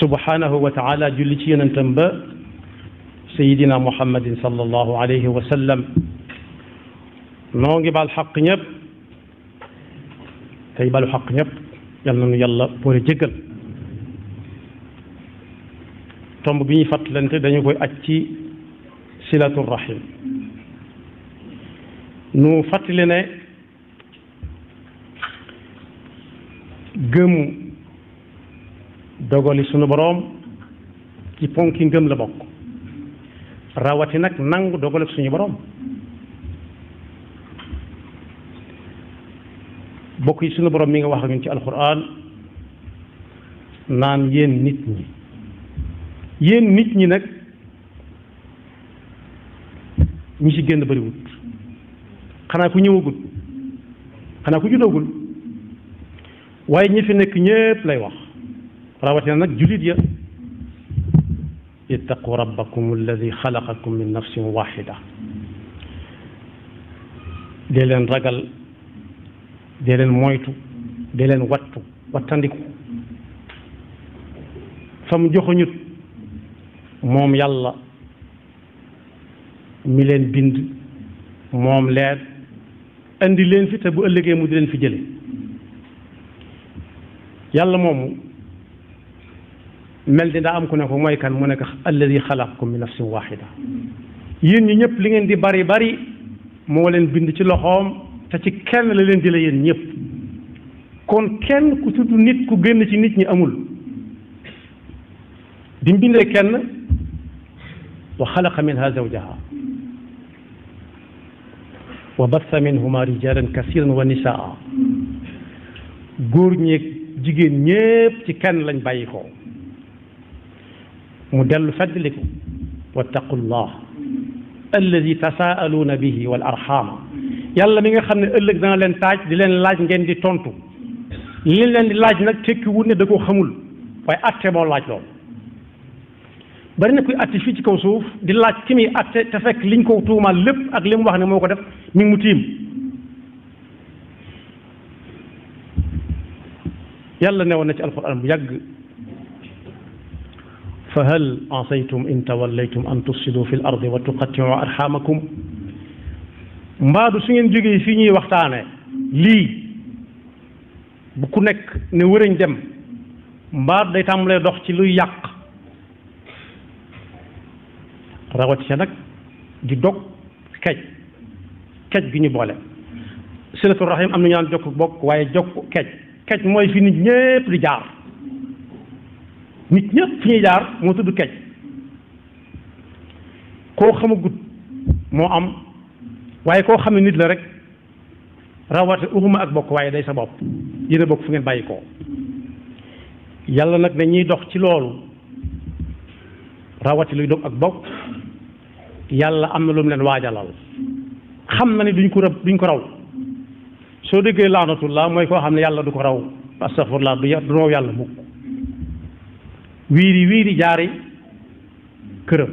subhanahu wa taala julli ci yonentam ba sayidina muhammadin sallallahu alayhi wa sallam noo ngi baal xaq ñëpp tey balu xaq ñëpp yal na nu yàlla boole jéggal tomb bi ñuy fàttalante dañu koy aj ci silatu rahim nu fàttali ne gëm dogali sunu boroom ci ponki ngëm la bokk rawati nag nangu dogali suñu boroom bokk yi sunu boroom mi nga wax ak ñun ci alquran naan yéen nit ñi nag ñi ci génn bariwut xanaa ku ñëwagul xanaa ku juddoogul waaye ñi fi nekk ñépp lay wax rawatina nag julit ya ittaqu rabbakum alladi xalaqakum min nafsin waxida dee leen ragal dee leen moytu dee leen wattandiku fa mu joxoñut moom yàlla mi leen bind moom leen andi leen fi te bu ëllëgee mu di leen fi jële yàlla moomu mel ni daa am ku ne ko mooy kan mu nekk alladi xalaqakum min nafsin waxida yéen ñi ñëpp li ngeen di bari bari moo leen bind ci loxoom te ci kenn la leen jële yéen ñëpp kon kenn ku tudd nit ku génn ci nit ñi amul bi mu bindee kenn wa xalaqa minha zawjaha wa bassa minhuma rijalan kasiran wa nisaa góor ñeeg jigéen ñépp ci kenn lañ bàyyi ko mu dellu feddliku wattaqullah alladi tasaaluuna bihi wal arxama yàlla mi nga xam ne ëllëg dana leen taaj di leen laaj ngeen di tontu li leen di laaj nag tekki wut ne da koo xamul waaye atte moo laaj lool bari na kuy atte fii ci kaw suuf di laaj ki muy atte te fekk liñ ko tuumaal lépp ak li mu wax ne moo ko def mi ngi mu tiim yàlla newoon na ci alquran bu yàgg fa hal asaytum in tawallaytum an tufsidu fi l ardi wa tuqattiu arxamakum mbaadu su ngeen jógee fii ñuy waxtaane lii bu ku nekk ne wërañ dem mbaadu day tàmbalee dox ci luy yàq rawati ca nag di dog kej gi ñu boole silatu rahim am na ñu naan jokk bokk waaye jokk kej mooy fi nit ñépp di jaar nit ñépp fi ñuy jaar moo tudd kej koo xamagut moo am waaye koo xam ne nit la rek rawate uxuma ak bokk waaye day sa bopp yéen a bokk fu ngeen bàyyi ko yàlla nag ne ñuy dox ci loolu rawate luy dog ak bokk yàlla am na lu mu leen waajalal xam na ni duñ ko raw soo déggee laanatullah mooy koo xam ne yàlla du ko raw astaghfirullah du raw yàlla mukk wiiri jaari këram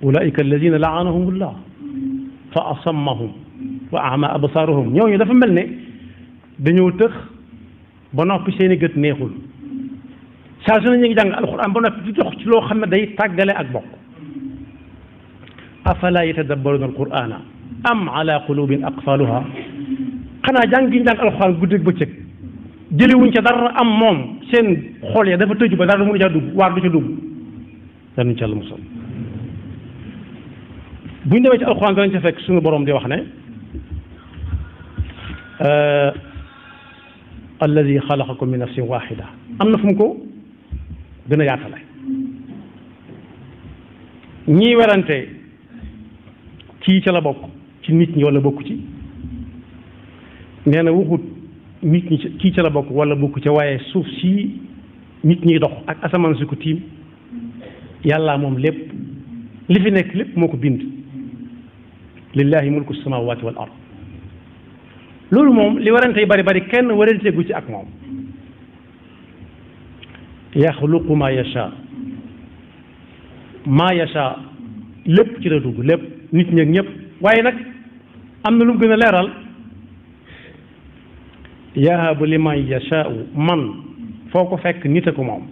ulaika alladina laanahumullah fa asammahum wa ama absaruhum ñooñu dafa mel ne dañoo tëx ba noppi seeni gët neexul saa su ne ñu ngi jàng alquran ba noppi di dox ci loo xam ne day tàggale ak bokk afala yatadabbaruna alqurana am ala qulubin aqfaluha xanaa jàng gi ñu jàng alquran guddeeg bëccëg jëliwuñ ca dara am moom seen xol ya dafa tëju ba dara mënu ca dugg waar du ca dugg danuñ ca la musal buñ demee ci alquran danañ ca fekk suñu borom di wax ne alladi xalaqakum min nafsin waxida am na fu mu ko gën a yaatale ñii werante kii ca la bokk ci nit ñi wala bokk ci nee na waxut nit ñi kii ca la bokk wala bokk ca waaye suuf si nit ñiy dox ak asamaan si ko tiim yàlla moom lépp li fi nekk lépp moo ko bind lillahi mulku samawati wal ard loolu moom li warante yi bari kenn warante gu ci ak moom yaxluqu ma yasha lépp ci la dugg lépp nit ñi ak ñëpp waaye nag am na lu mu gën a leeral yahabu liman yashaau man foo ko fekk nit a ko moom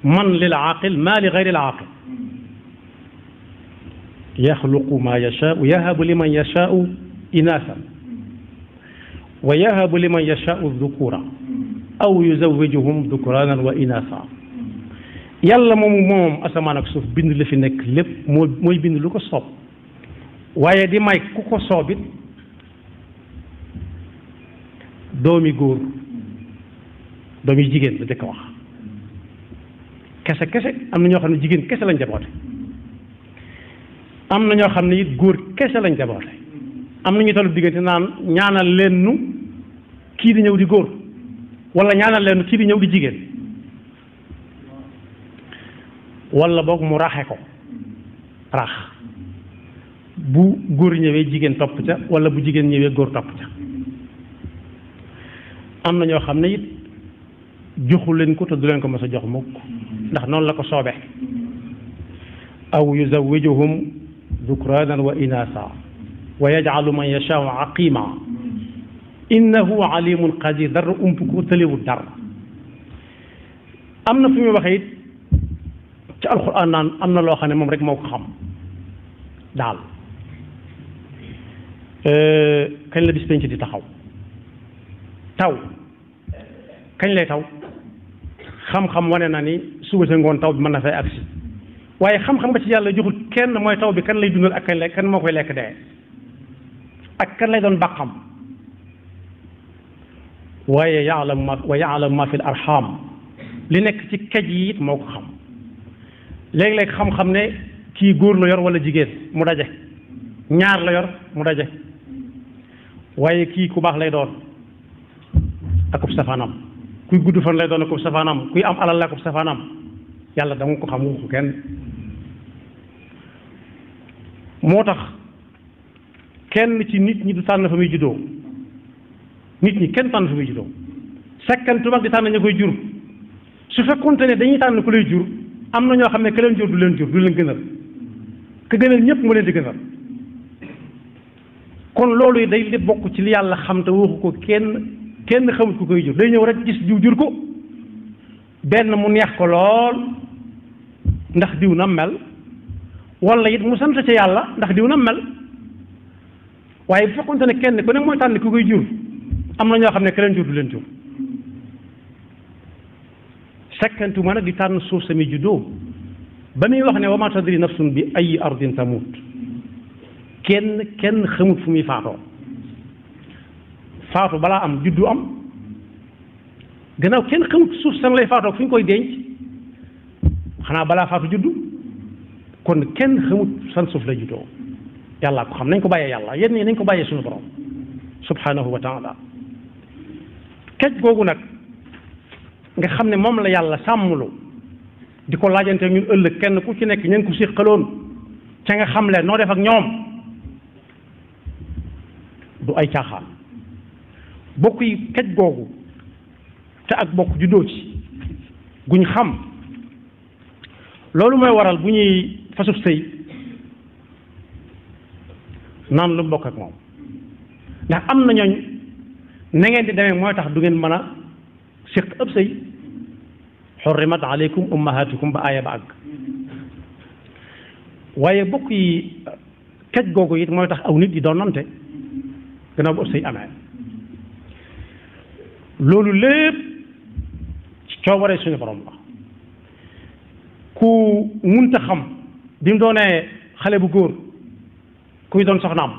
man lil aaqil ma li gayri al aaqil yaxluqu ma yashaau yahabu liman yashaau inaasan wa yahabu liman yashaau dhukura aw yuzawijuhum dhukranan wa inaasa yàlla moom asamaan ak suuf bind la fi nekk lépp mooy bind lu ko soob waaye di may ku ko soobit doomi góor doomi jigéen la jëkk wax kese am na ñoo xam ne jigéen kese lañ jaboote am na ñoo xam ne it góor kese lañ jaboote am na ñu tollu diggante naan ñaanal leen nu kii di ñëw di góor wala ñaanal leen nu kii di ñëw di jigéen wala boog mu raxe ko rax bu góor ñëwee jigéen topp ca wala bu jigéen ñëwee góor topp ca am na ñoo xam ne it joxu leen ko te du leen ko mës a jox mukk ndax noonu la ko soobee aw yuzawijuhum dhukranan wa inasa wa yaj'alu man yashaau aqima innahu alimun qadir dara ump ko tëlewul dara am na fu muy waxee it ci alquran naan am na loo xam ne moom rek moo ko xam daal kañ la bis penc di taxaw taw kañ lay taw xam-xam wane na ni suba sa ngoon taw bi mën na fay agsi waaye xam-xam nga ci yàlla joxul kenn mooy taw bi kan lay dundal ak kan moo koy lekk dee ak kan lay doon bàqam waaye ya'lamu ma fi l arham li nekk ci kaj yi it moo ko xam léeg-léeg xam-xam ne kii góor la yor wala jigéen mu daje ñaar la yor mu daje waaye kii ku baax lay doon akub safaanam kuy gudd fan lay doon akub safaanam kuy am alal la akub safaanam yàlla danga ko xam waxu kenn moo tax kenn ci nit ñi du tànn fa muy juddoo nit ñi kenn tànn fa muy juddoo sekkantuma di tànn ña koy jur su fekkonte ne dañuy tànn ku lay jur am na ñoo xam ne ka leen jur du leen gënal ka gënal ñëpp mu leen di gënal kon loolu day lépp bokk ci li yàlla xam te waxu ko kenn xamut ku koy jur day ñëw rek gis diw jur ko benn mu neex ko lool ndax diw na mel wala it mu sant ca yàlla ndax diw na mel waaye bu fekkonte ne kenn ku ne mooy tànn ku koy jur am na ñoo xam ne ka leen jur du leen jur sekkantu ma nag di tànn suuf sami juddoo ba muy wax ne wa ma tadri nafsun bi ay ardin tamut kenn xamut fu muy faatoo faatu balaa am juddu am gannaaw kenn xamut suuf san lay faatoo fu ñu koy denc xanaa balaa faatu juddu kon kenn xamut san suuf lay juddoo yàlla ko xam nañ ko bàyyee yàlla yenn yi nañ ko bàyyee suñu borom subhanahu wa taala kaj googu nag nga xam ne moom la yàlla sàmmlu di ko laajante ñun ëllëg kenn ku ci nekk ña ngi ko séqaloon ca nga xam leen noo def ak ñoom du ay caaxaan bokk yi kaj googu te ak bokk juddoo ci guñ xam loolu mooy waral bu ñuy fasub sëy naan lu bokk ak moom ndax am na ñooñ na ngeen di demee mooy tax du ngeen mën a séq ëpp sëy xurrimat aleykum ummahatukum ba aaya ba àgg waaye bokk yi kaj googu it mooy tax aw nit yi doon nante gannaaw bu ëpp sëy amee loolu lépp ci coobaree suñu borom la ku munta xam bi mu doonee xale bu góor kuy doon soxnaam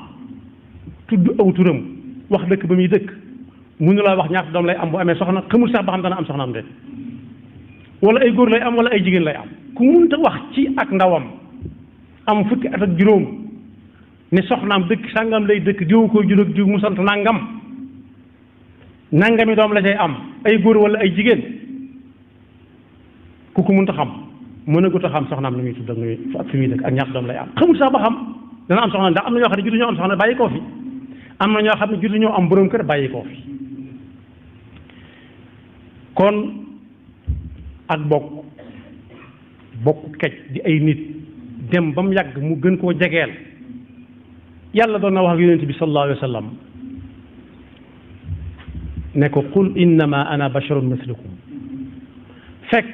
tudd aw turam wax dëkk ba muy dëkk mënu laa wax ñaata doom lay am bu amee soxna xamul sax ba xam dana am soxnaam de wala ay góor lay am wala ay jigéen lay am ku munta wax ci ak ndawam am fukki at ak juróom ne soxnaam dëkk sàngam lay dëkk diw ko jur ak diw mu sant nangam nangami doom la cay am ay góor wala ay jigéen ku ko munta xam mën a gut a xam soxnaam nu muy tudd ak fi muy dëkk ak ñaata doom lay am xamul sax ba xam dana am soxna ndax am na ñoo xam ne juddu ñoo am soxna bàyyi koo fi am na ñoo xam ne juddu ñoo am borom kër bàyyi koo fi kon ak bokk kaj di ay nit dem ba mu yàgg mu gën koo jegeel yàlla doon na wax ak yonent bi sallallahu alayhi wa sallam ne ko qul innama ana basharun mislukum fekk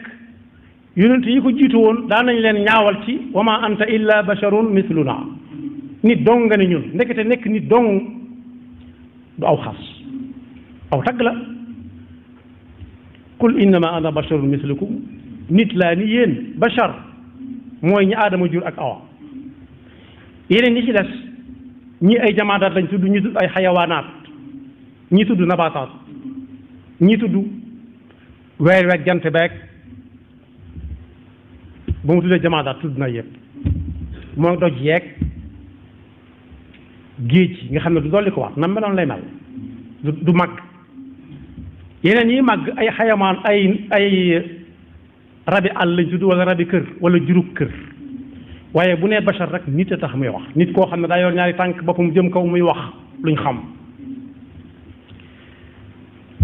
yonent yi ko jiitu woon daan nañ leen ñaawal ci wa ma anta illa basharun misluna nit dong nga ne ñun ndekete nekk nit dong du aw xas aw tagg la qul innama ana basharun mislukum nit laa ni yéen bashar mooy ñi aadama jur ak awa yeneen ñi ci des ñi ay jamaadaat lañ tudd ñi tudd ay xayawaanaat ñi tudd nabaataat ñi tudd weer weeg jant beeg ba mu tuddee jamaadaat tudd na yëpp moo doj yeeg géej nga xam ne du dolli ko waat nam meloon lay mel du màgg yeneen yi màgg ay xayamaan ay rabi àll lañ tudd wala rabi kër wala jurub kër waaye bu nee bachar rek nit a tax muy wax nit koo xam ne daa yor ñaari tànk boppam jëm kaw muy wax luñ xam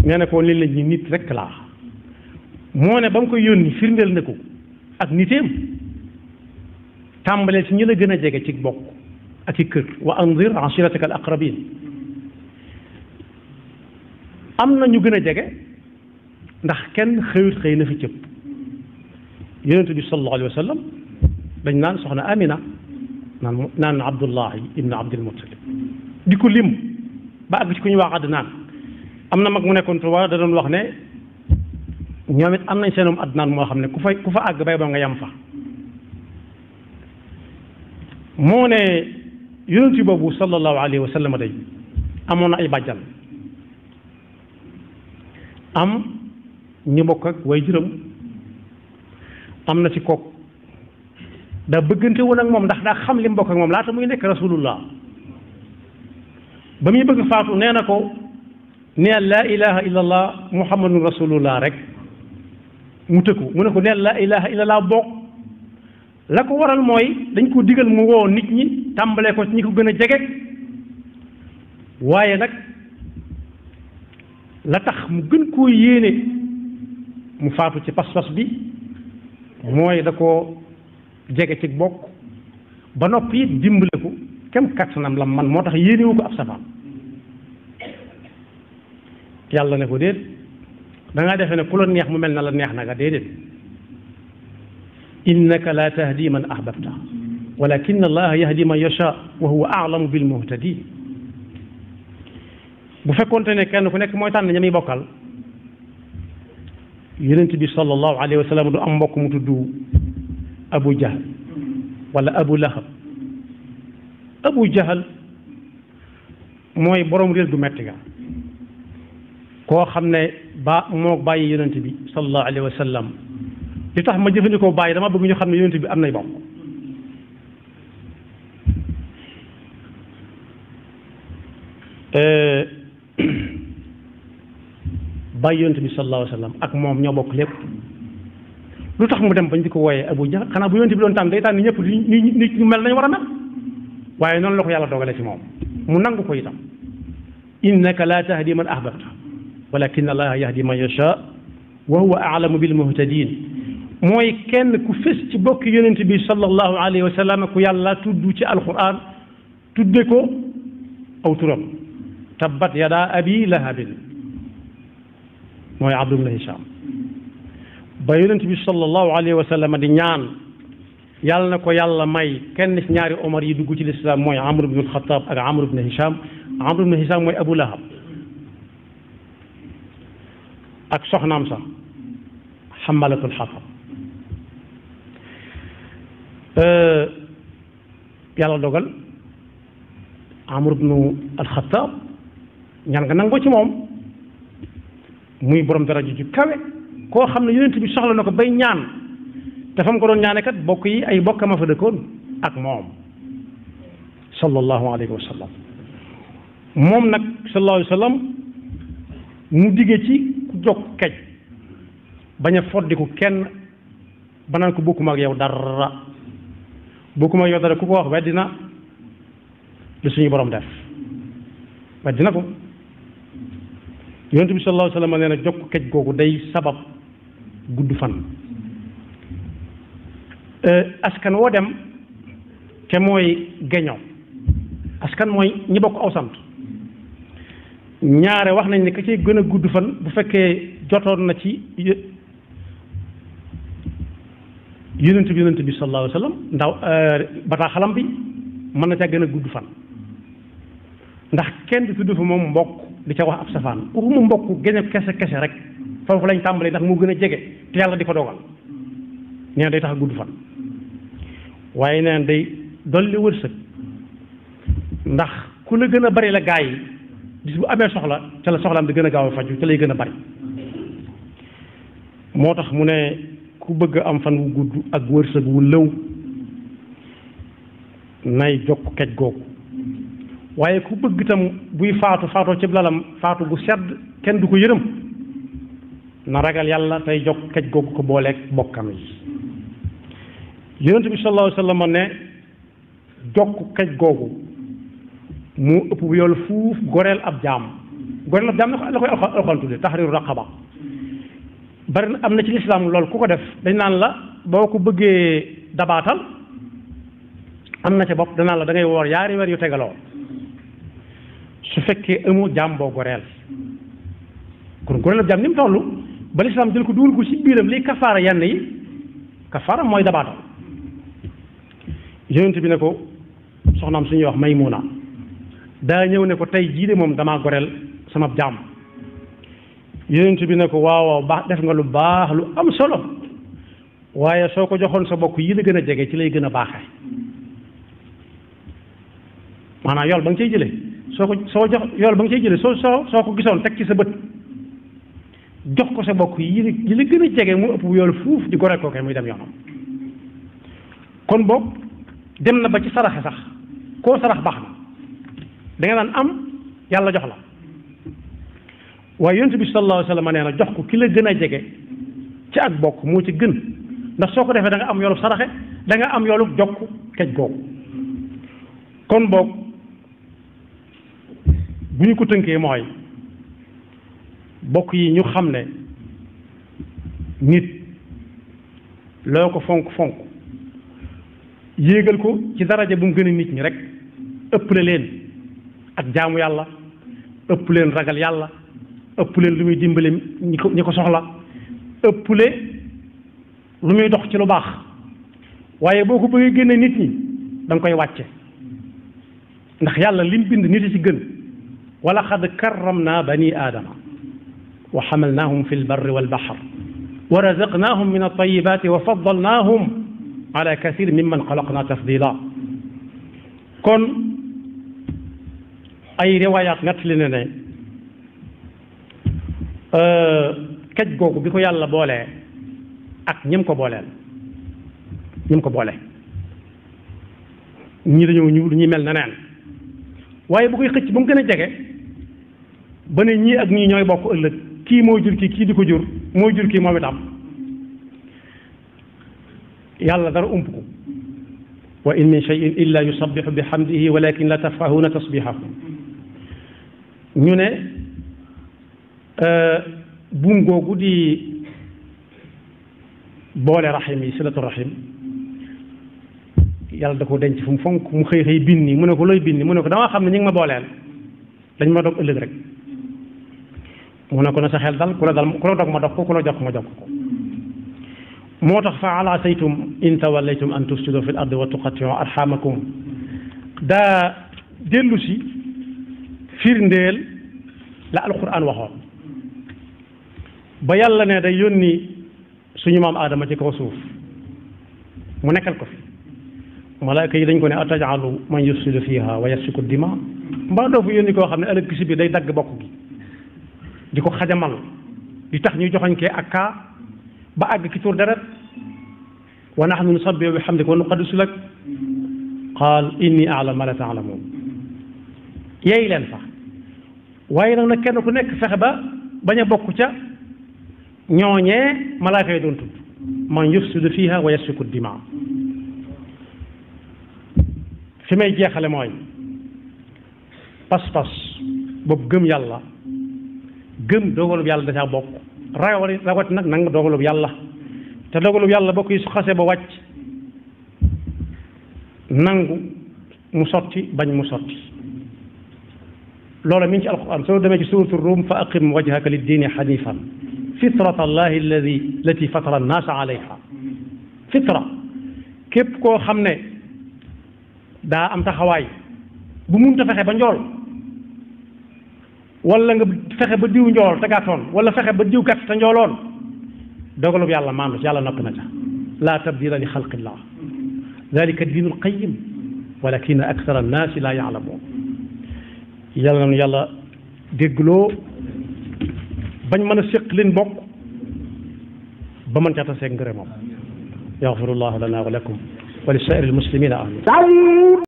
nee na ko li lañ ñi nit rek laa moo ne ba mu koy yónni firndeel na ko ak niteem tàmbalee ci ñi la gën a jege ci bokk ak ci kër wa anzir ashirataka al aqrabin am na ñu gën a jege ndax kenn xëyut xëy na fi cëpp yonent bi sallallahu alayhi wa sallam dañ naan soxna Amina naan Abdullahi ibn Abdul Muttalib di ko lim ba àgg ci ku ñu wax Adnaan am na mag mu nekkoon Tuuba da doon wax ne ñoom it am nañ seenum Adnaan moo xam ne ku fa àgg bay ba nga yam fa moo ne yonent boobu sallallahu alayhi wa sallam day amoon na ay bàjjan am ñi bokk ak way juróom am na ci kook daa bëggante woon ak moom ndax daa xam li mu bokk ak moom laata muy nekk rasulullah ba muy bëgg faatu nee na ko neel laa ilaha illa allah muhammadun rasulullah rek mu tëkku mu ne ko neel laa ilaha illa allah bokk la ko waral mooy dañ ko digal mu woo nit ñi tàmbalee ko ñi ko gën a jege waaye nag la tax mu gën koo yéene mu faatu ci pas-pas bi mooy da ko jege ci bokk ba noppi it dimbale ko kem kattanam lam man moo tax yéenewu ko ab safaan yàlla ne ko déet da ngaa defee ne ku la neex mu mel na la neex na nga déedéet innaka la tahdi man ahbabta walakin allaha yahdi man yasha wa huwa a'lamu bil muhtadin bu fekkoonte ne kenn ku nekk mooy tànn ña muy bokkal yonent bi sallallahu alayhi wa sallam du am mbokk mu tudd Abu Jahl wala Abu Lahab Abu Jahl mooy borom réer gu metti ga koo xam ne ba moo bàyyi yonent bi sallallahu alayhi wa sallam li tax ma jëfandikoo bàyyi dama bëgg ñu xam ne yonent bi am nay bokk bàyyi yonent bi sallallahu alayhi wa sallam ak moom ñoo bokk lépp lu tax mu dem bañ di ko wooyee Abu Jahl xanaa bu yonent bi doon tànn day tànn ñëpp nit ñu mel nañu war a mel waaye noonu la ko yàlla dogale ci moom mu nangu ko itam innaka la tahdi man ahbabta walakin allaha yahdi man yasha wa huwa a'lamu bil muhtadin mooy kenn ku fës ci bokk yonent bi sallallahu alayhi wa sallam ku yàlla tudd ci alquran tudde ko aw turam tabbat yada abi lahabin mooy Abdu ibn Hisham ba yonent bi sallallahu alayhi wa sallam di ñaan yàlla na ko yàlla may kenn ci ñaari Omar yi dugg ci lislaam mooy Amr ibn al-Khattab ak Amr ibn Hisham Amr ibn Hisham mooy Abu Lahab ak soxnaam sax xambalatul xatab yàlla dogal Amr ibn al-Khattab ñaan nga nangoo ci moom muy borom daraja ju kawe koo xam ne yonent bi soxla na ko bay ñaan te fa mu ko doon ñaane kat bokk yi ay bokkama fa dëkkoon ak moom sallallahu alayhi wa sallam moom nag sallallahu alayhi wa sallam mu digge ci ku jokk kaj bañ a foddiku kenn ba naan ko bokkuma ak yow dara bokkuma ak yow dara ku ko wax weddina li suñu borom def weddina ko yonent bi sallallahu alayhi wa sallam nee na jokk kaj googu day sabab gudd fan askan woo dem te mooy geño askan mooy ñi bokk aw sant ñaare wax nañ ne ka ci gën a gudd fan bu fekkee jotoon na ci yonent bi sallallahu alayhi wa sallam ndaw bataaxalam bi mën na ca gën a gudd fan ndax kenn du tudd fa moom mbokk di ca wax ab safaan waxuma mbokk gën a kese rek foofu lañ tàmbalee ndax moo gën a jege te yàlla di ko dogal nee na day tax a gudd fan waaye nee na day dolli wërsëg ndax ku la gën a bari la gaa yi bis bu amee soxla ca la soxlaam di gën a gaaw a faju ca lay gën a bari moo tax mu ne ku bëgg am fan wu gudd ak wërsëg wu lëw nay jokk kej googu waaye ku bëgg itam buy faatoo ci lalam faatu gu sedd kenn du ko yërëm na ragal yàlla tey jokk kej googu ko booleeg bokkam yi yonent bi sallallahu alayhi wa sallam ne jokk kej googu mu ëpp bu yoolu fuuf goreel ab jaam na la koy alxuraan tudde tahriru raqaba bari na am na ci lislaam loolu ku ko def dañ naan la boo ko bëggee dabaatal am na ca bopp danaan la da ngay woor yaari weer yu tegaloo su fekkee amoo jaam boo goreel kon goreel ab jaam ni mu toll ba lislaam jël ko dugal ko ci biiram liy kafaara yenn yi kafaara mooy dabaatal yonent bi ne ko soxnaam suñuy wax Maymuna daa ñëw ne ko tey jii de moom damaa goreel sama jaam yonent bi ne ko waaw baax def nga lu baax lu am solo waaye soo ko joxoon sa bokk yi la gën a jege ci lay gën a baaxee maanaam yool ba nga cay jëlee soo ko gisoon teg ci sa bët jox ko sa bokk yi la gën a jege mu ëpp yool fuuf di goreel kookee muy dem yoonam kon boobu dem na ba ci saraxe sax koo sarax baax na da nga daan am yàlla jox la waaye yonent bi sallallahu alayhi wa sallam nee na jox ko ki la gën a jege ci ak bokk moo ci gën ndax soo ko defee da nga am yoolub saraxe da nga am yoolub jokk kej googu kon boog bu ñu ko tënkee mooy bokk yi ñu xam ne nit loo ko fonk yéegal ko ci daraja bu mu gën a nit ñi rek ëpple leen ak jaamu yàlla ëpp leen ragal yàlla ëpp leen lu muy dimbale ñi ko soxla ëpple lu muy dox ci lu baax waaye boo ko bëggee génne nit ñi da nga koy wàcce ndax yàlla lim bind nit ci gën wala xad karramna bani aadama wa xamalnaahum fi lbarri walbaxar wa razaqnaahum min altayibaati wa faddalnaahum ala kasir mimman xalaqna tafdila kon ay riwaayaat nettali ne kaj googu bi ko yàlla boolee ak ñim ko boole ñi dañoo ñuul ñi mel na neen waaye bu koy xëcc ba mu gën a jege ba ne ñii ak ñii ñooy bokk ëllëg kii moo jur kii di ko jur moo jur kii moom itam yàlla dara ump ko wa in min cheyin illa yusabixu bi xamdihi walakin la tafqahuna tasbixahu ñu ne buum googu di boole rahim yi silatu rahim yàlla da ko denc fu mu fonk mu xëy binni mu ne ko looy binni mu ne ko dama xam ne ñi ngi ma booleel dañ ma dog ëllëg rek mu ne ko na sa xel dal ku la dog ma dog ko ku la jox ma jox ko moo tax fa ala saytum in tawallaytum an tufsidu fi l ardi wa tuqattiu arhamakum daa dellu si firndeel la alquran waxoon ba yàlla ne day yónni suñu maam aadama ci kaw suuf mu nekkal ko fi malaaka yi dañ ko ne atajalu man yufsidu fiha wa yasfiku dima mbaa doo fa yónni koo xam ne ëllëg si biir day dagg bokk gi di ko xajamal di tax ñuy joxoñ kee ak kaa ba àgg ki tuur deret wa nahnu nusabbihu bi hamdika wa nuqaddisu lak qaal inni a'lamu ma la ta'lamun yeey leen sax waaye nag kenn ku nekk fexe ba bañ a bokk ca ñooñee malaaka yi doon tudd man yufsidu fiha wa yasfiku dima fi may jeexale mooy pas-pas boobu gëm yàlla gëm dogalub yàlla da caa bokk rawat nag nanga dogalub yàlla te dogalub yàlla bokk yi su xasee ba wàcc nangu mu sotti bañ mu sotti loola mi ngi ci alquran soo demee ci suuratu Ruum fa aqim wajhaka liddiini hanifan fitrata allahi allati fatara annaasa alayha fitra képp koo xam ne daa am taxawaay bu munta fexe ba njool wala nga fexe ba diw njool te gàttoon wala fexe ba diw gàtt te njooloon dogalub yàlla maandu yàlla noppi na ca laa tabdila li xalqillah dalika diinu alqayim walakin akthara annaasi laa yaalamuun yàlla nañu yàlla déggloo bañ mën a séq leen bokk ba mën caa taseeg ngërëmam yaxfirullahu lana wa lakum wa li saa'iri almuslimina amin